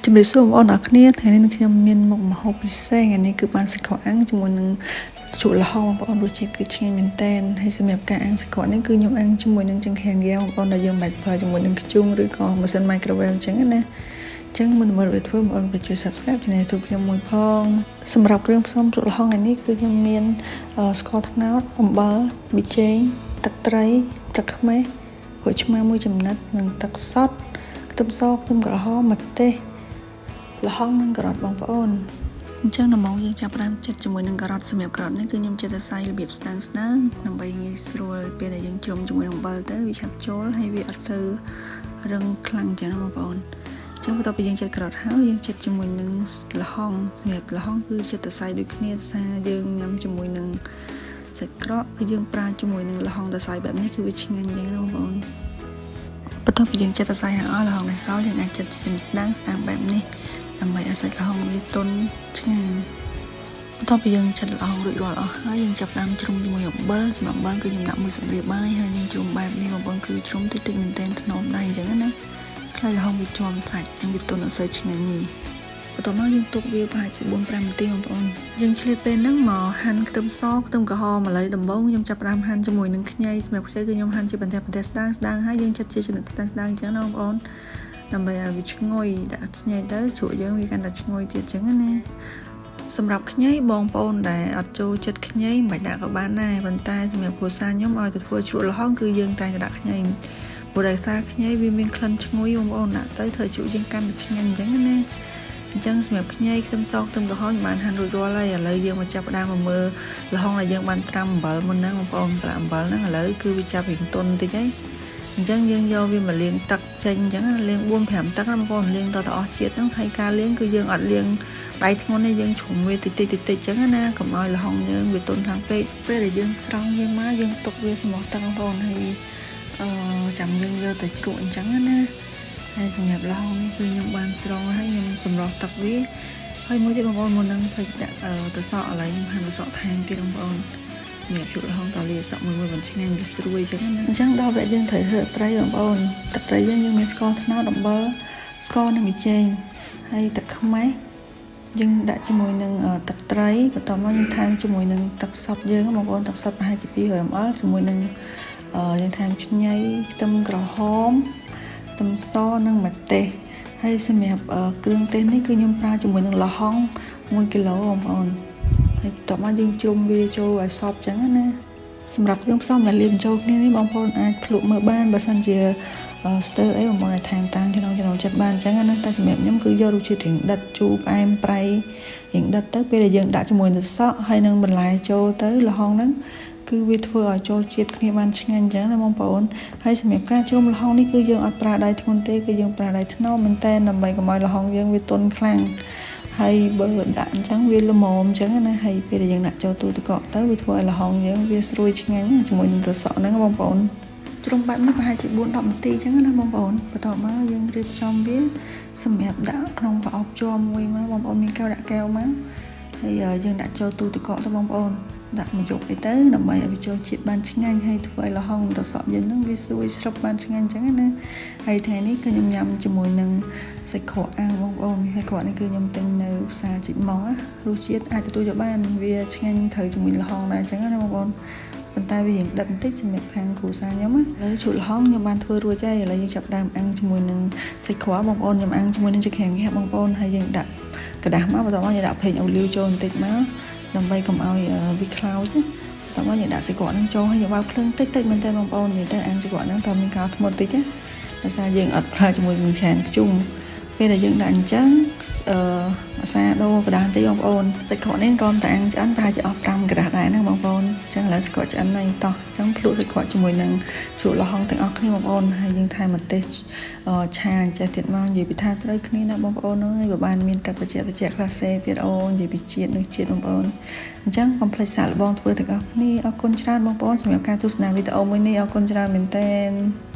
ជំរាបសួរបងប្អូនអរគ្នាថ្ងៃនេះនឹងខ្ញុំមានមុខម្ហូបពិសេសថ្ងៃនេះគឺបានសាច់ក្រកអាំងជាមួយនឹងជ្រក់ល្ហុងបងប្អូនរសជាតិគឺឆ្ងាញ់មែនទែនហើយសម្រាប់ការអាំងសាច់ក្រកនេះគឺខ្ញុំអាំងជាមួយនឹងចង្ក្រានហ្គាសបងប្អូនដែលយើងមិនបាច់ប្រើជាមួយនឹងធ្យូងឬក៏ម៉ាស៊ីន microwave អញ្ចឹងណាចឹងមុនមើលវីដេអូធ្វើបងប្អូនទៅជួយ Subscribe Channel YouTube ខ្ញុំមួយផងសម្រាប់គ្រឿងផ្សំជ្រក់ល្ហុងថ្ងៃនេះគឺខ្ញុំមានស្ករត្នោតអំបិលប៊ីចេងទឹកត្រីទឹកខ្មេះក្រូចឆ្មាមួយចំណិតនិងទឹកសុទ្ធខ្ទឹមសខ្ទឹមក្រហមម្ទេសល្ហុងនិងការ៉ុតបងប្អូនអញ្ចឹងដំបូងយើងចាប់ផ្ដើមចិតជាមួយនឹងការ៉ុតសម្រាប់ការ៉ុតនេះគឺខ្ញុំចិតសរសៃរបៀបស្ដើងស្ដើងដើម្បីងាយស្រួលពេលដែលយើងជ្រុំជាមួយនឹងអំបិលទៅវាឆាប់ចូលហើយវាអត់សូវរឹងខ្លាំងអញ្ចឹងណាបងប្អូនអញ្ចឹងបន្ទាប់ពីយើងចិតការ៉ុតហើយយើងចិតជាមួយនឹងល្ហុងសម្រាប់ល្ហុងគឺចិតសរសៃដូចគ្នាសារយើងញ៉ាំជាមួយនឹងសាច់ក្រកគឺយើងប្រើជាមួយនឹងល្ហុងសរសៃបែបនេះគឺវាឆ្ងាញ់អញ្ចឹងណាបងប្អូនបន្ទាប់ពីយើងចិតសរសៃហើយអស់ល្ហុងដែលសល់យើងអាចចិតជាស្ដើងស្ដើងបែបនេះដើម្បីឲ្យសាច់ល្ហុងវាទន់ឆ្ងាញ់បន្ទាប់ពីយើងចិតល្ហុងរួចរាល់អស់ហើយយើងចាប់ផ្ដើមជ្រុំជាមួយអំបិលសម្រាប់អំបិលគឺខ្ញុំដាក់មួយស្លាបព្រាបាយហើយយើងជ្រុំបែបនេះបងប្អូនគឺជ្រុំតិចតិចមែនទែនថ្នមដៃអញ្ចឹងណាខ្លាចល្ហុងវាជាំសាច់អញ្ចឹងវាទន់អត់សូវឆ្ងាញ់ទេបន្ទាប់មកយើងទុកវាប្រហែលជា4 5នាទីបងប្អូនយើងឆ្លៀតពេលហ្នឹងមកហាន់ខ្ទឹមសខ្ទឹមក្រហមឥឡូវដំបូងខ្ញុំចាប់ផ្ដើមហាន់ជាមួយនឹងខ្ញីសម្រាប់ខ្ញីគឺខ្ញុំហាន់ជាបន្ទះបន្ទះស្ដើងស្ដើងហើយយើងចិតជាចំណិតស្ដើងស្ដើងអញ្ចឹងណាបងប្អូនដើម្បីឲ្យវាឈ្ងុយដាក់ខ្ញីទៅជ្រក់យើងវាកាន់តែឈ្ងុយទៀតអញ្ចឹងណាសម្រាប់ខ្ញីបងប្អូនដែលអត់ចូលចិត្តខ្ញីមិនបាច់ដាក់ក៏បានដែរប៉ុន្តែសម្រាប់គ្រួសារខ្ញុំឲ្យទៅធ្វើជ្រក់ល្ហុងគឺយើងតែងតែដាក់ខ្ញីព្រោះដោយសារខ្ញីវាមានក្លិនឈ្ងុយបងប្អូនដាក់ទៅធ្វើជ្រក់យើងកាន់តែឆ្ងាញ់អញ្ចឹងណាអញ្ចឹងសម្រាប់ខ្ញីខ្ទឹមសខ្ទឹមក្រហមបានហាន់រួចរាល់ហើយឥឡូវយើងមកចាប់ផ្ដើមមកមើលល្ហុងដែលយើងបានត្រាំអំបិលមុនហ្នឹងបងប្អូនប្រឡាក់អំបិលហ្នឹងឥឡូវគឺវាចាប់រៀងទន់តិចហើយអញ្ចឹងយើងយកវាមកលាងទឹកចេញអញ្ចឹងលាង4 5ទឹកណាបងប្អូនលាងតទៅអស់ជាតិហ្នឹងហើយការលាងគឺយើងអត់លាងដៃធ្ងន់ទេយើងជ្រុំវាតិចតិចតិចតិចអញ្ចឹងណាកុំឲ្យល្ហុងយើងវាទន់ខ្លាំងពេកពេលដែលយើងស្រង់វាមកយើងទុកវាសម្រស់ទឹកបងប្អូនហើយអឺចាំយើងយកទៅជ្រក់អញ្ចឹងណាហើយសម្រាប់ល្ហុងនេះគឺខ្ញុំបានស្រង់ហើយខ្ញុំសម្រស់ទឹកវាហើយមួយទៀតបងប្អូនមុនហ្នឹងភ្លេចដាក់ទៅសក់ឥឡូវខ្ញុំហាន់ទៅសក់ថែមទៀតបងប្អូនសម្រាប់ជ្រក់ល្ហុងតលាសក់មួយមួយមិនឆ្ងាញ់វាស្រួយអញ្ចឹងណាអញ្ចឹងដល់វគ្គយើងត្រូវធ្វើត្រីបងប្អូនទឹកត្រីយើងយើងមានស្ករត្នោតអំបិលស្ករនិងប៊ីចេងហើយទឹកខ្មេះយើងដាក់ជាមួយនឹងទឹកត្រីបន្ទាប់មកយើងថែមជាមួយនឹងទឹកសុទ្ធយើងបងប្អូនទឹកសុទ្ធប្រហែលជា200 ml ជាមួយនឹងយើងថែមខ្ញីខ្ទឹមក្រហមខ្ទឹមសនិងម្ទេសហើយសម្រាប់គ្រឿងទេសនេះគឺខ្ញុំប្រើជាមួយនឹងល្ហុង1គីឡូបងប្អូនហើយបន្ទាប់មកយើងជ្រុំវាចូលឲ្យសព្វចឹងណាសម្រាប់គ្រឿងផ្សំដែលលាយបញ្ចូលគ្នានេះបងប្អូនអាចភ្លក់មើលបានបើសិនជាស្ទើអីបងប្អូនអាចថែមតាមចំណងចំណូលចិត្តបានអញ្ចឹងណាតែសម្រាប់ខ្ញុំគឺយករសជាតិរៀងដិតជូរផ្អែមប្រៃរៀងដិតទៅពេលដែលយើងដាក់ជាមួយទឹកសក់ហើយនឹងបន្លែចូលទៅល្ហុងហ្នឹងគឺវាធ្វើឲ្យចូលជាតិគ្នាបានឆ្ងាញ់អញ្ចឹងណាបងប្អូនហើយសម្រាប់ការជ្រុំល្ហុងនេះគឺយើងអត់ប្រើដៃធ្ងន់ទេគឺយើងប្រើដៃថ្នមមែនតើដើម្បីកុំឲ្យល្ហុងយើងវាទន់ខ្លាំងហើយបើដាក់អញ្ចឹងវាល្មមអញ្ចឹងណាហើយពេលដែលយើងដាក់ចូលទូទឹកកកទៅវាធ្វើឲ្យល្ហុងយើងវាស្រួយឆ្ងាញ់ជាមួយនឹងទឹកសក់ហ្នឹងបងប្អូនជ្រុំបែបនេះប្រហែលជា4 10នាទីអញ្ចឹងណាបងប្អូនបន្ទាប់មកយើងរៀបចំវាសម្រាប់ដាក់ក្នុងប្រអប់ជ័រមួយមកបងប្អូនមានកែវដាក់កែវមកហើយយើងដាក់ចូលទូទឹកកកទៅបងប្អូនដាក់មួយយប់អីទៅដើម្បីឲ្យវាចូលជាតិបានឆ្ងាញ់ហើយធ្វើឲ្យល្ហុងទឹកសក់យើងហ្នឹងវាស្រួយស្រុបបានឆ្ងាញ់អញ្ចឹងណាហើយថ្ងៃនេះគឺខ្ញុំញ៉ាំជាមួយនឹងសាច់ក្រកអាំងបងប្អូនសាច់ក្រកនេះគឺខ្ញុំទិញនៅផ្សារជីកម៉ងរសជាតិអាចទទួលយកបានវាឆ្ងាញ់ត្រូវជាមួយល្ហុងដែរអញ្ចឹងណាបងប្អូនប៉ុន្តែវារៀងដិតបន្តិចសម្រាប់ខាងគ្រួសារខ្ញុំណាឥឡូវជ្រក់ល្ហុងខ្ញុំបានធ្វើរួចហើយឥឡូវយើងចាប់ដើមអាំងជាមួយនឹងសាច់ក្រកបងប្អូនខ្ញុំអាំងជាមួយនឹងចង្ក្រានហ្គាសបងប្អូនហើយយើងដាក់ក្រដាសមកបន្ទាប់មកយើងដាក់ប្រេងអូលីវចូលបន្តិចមកដើម្បីកុំឲ្យវាខ្លោចណាបន្ទាប់មកយើងដាក់សាច់ក្រកហ្នឹងចូលហើយយើងបើកភ្លើងតិចតិចមែនតើបងប្អូននិយាយទៅអាំងសាច់ក្រកហ្នឹងតើមានការធ្មត់តិចណាដោយសារយើងអត់ប្រើជាមួយនឹងឆានខ្ជុំពេលដែលយើងដាក់អញ្ចឹងអឺអាសាដូរក្រដាសបន្តិចបងប្អូនសាច់ក្រកនេះរំតែអាំងឆ្អិនប្រហែលជាអស់5ក្រដាសដែរណាបងប្អូនអញ្ចឹងឥឡូវសាច់ក្រកឆ្អិនហើយតោះអញ្ចឹងភ្លក់សាច់ក្រកជាមួយនឹងជ្រក់ល្ហុងទាំងអស់គ្នាបងប្អូនហើយយើងថែមម្ទេសឆាអញ្ចេះទៀតមកនិយាយពីថាត្រូវគ្នាណាបងប្អូនអើយបើបានមានទឹកត្រជាក់ត្រជាក់ខ្លះសេទៀតអូនិយាយពីជាតិនោះជាតិបងប្អូនអញ្ចឹងកុំភ្លេចសាកល្បងធ្វើទាំងអស់គ្នាអរគុណច្រើនបងប្អូនសម្រាប់ការទស្សនាវីដេអូមួយនេះអរគុណច្រើនមែនទែន។